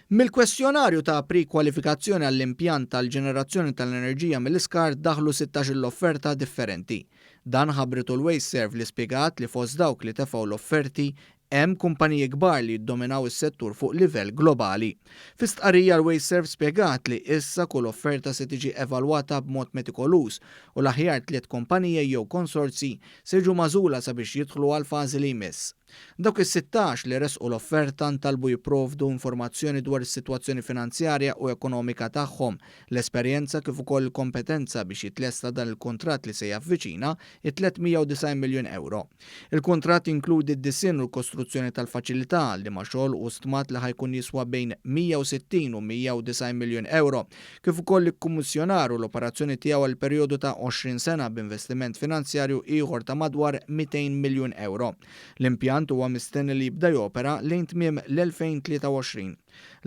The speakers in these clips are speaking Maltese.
Mill-kwestjonarju ta' pre-kwalifikazzjoni għall-impjant tal-ġenerazzjoni tal-enerġija mill-iskart daħlu 16-il offerta differenti. Dan ħabbritu l-WasteServ li spjegat li fost dawk li tefgħu l-offerti hemm kumpaniji kbar li jiddominaw is-settur fuq livell globali. Fi stqarrija l-WasteServ spjegat li issa kull offerta se tiġi evalwata b'mod metikoluż u l-aħjar tliet kumpaniji jew konsorzji se jiġu magħżula sabiex jidħlu għall-fażi li jmiss. Dawk is-sittax li ressqu l-offerta ntalbu jipprovdu informazzjoni dwar is-sitwazzjoni finanzjarja u ekonomika tagħhom, l-esperjenza kif ukoll il-kompetenza biex jitlesta dan il-kuntratt li se javviċina t-390 miljun ewro. Il-kuntratt jinkludi d-disinn u l-kostruzzjoni tal-faċilità, liema xogħol hu stmat li ħa jkun jiswa bejn 160 u 190 miljun ewro, kif ukoll l-ikkummissjonar u l-operazzjoni tiegħu għal perjodu ta' 20 sena b'investiment finanzjarju ieħor ta' madwar 200 miljun ewro. L-impjant huwa mistenni li jibda jopera lejn tmiem l-2023.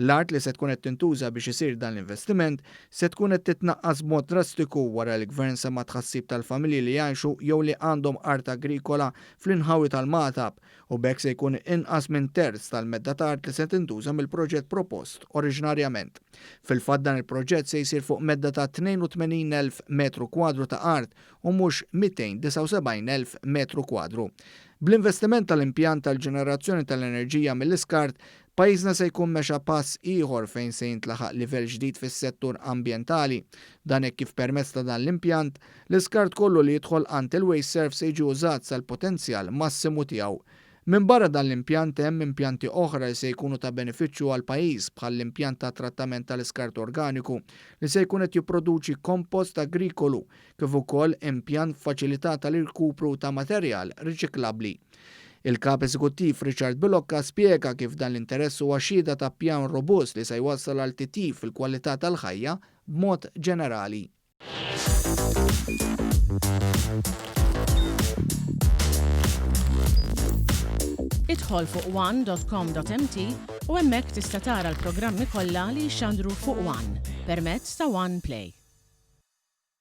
L-art li se tkun qed tintuża biex isir dan l-investiment se tkun qed titnaqqas b'mod drastiku wara li l-Gvern sema' t-tħassib tal-familji li jgħixu jew li għandhom art agrikola fl-inħawi tal-Magħtab u b'hekk se jkun inqas minn terz tal-medda ta' art li se tintuża mill-proġett propost oriġinarjament. Fil-fatt dan il-proġett se jsir fuq medda ta' 82,000 metru kwadru ta' art u mhux 279,000 metru kwadru. Bl-investiment tal-impjant tal-ġenerazzjoni tal-enerġija mill-iskart, pajjiżna se jkun mexa pass ieħor fejn se jintlaħaq livell ġdid fis-settur ambjentali. Dan hekk kif permezz ta' dan l-impjant, l-iskart kollu li jidħol għand il-WasteServ se jiġi użat sal-potenzjal massimu tiegħu. Minbarra dan l-impjant hemm impjanti oħra li se jkunu ta' benefiċċju għall-pajjiż bħal l-impjant ta' trattament tal-iskart organiku li se jkun qed jipproduċi kompost agrikolu kif ukoll impjant b'faċilità tal-irkupru ta' materjal riċiklabbli. Il-Kap Eżekuttiv Richard Bilocca spjega kif dan l-interess huwa xhieda ta' pjan robust li se jwassal għal titjib fil-kwalità tal-ħajja b'mod ġenerali. Idħol fuq one.com.mt u hemmhekk tista' tara l-programmi kollha li jixxandru fuq One permezz ta' One Play.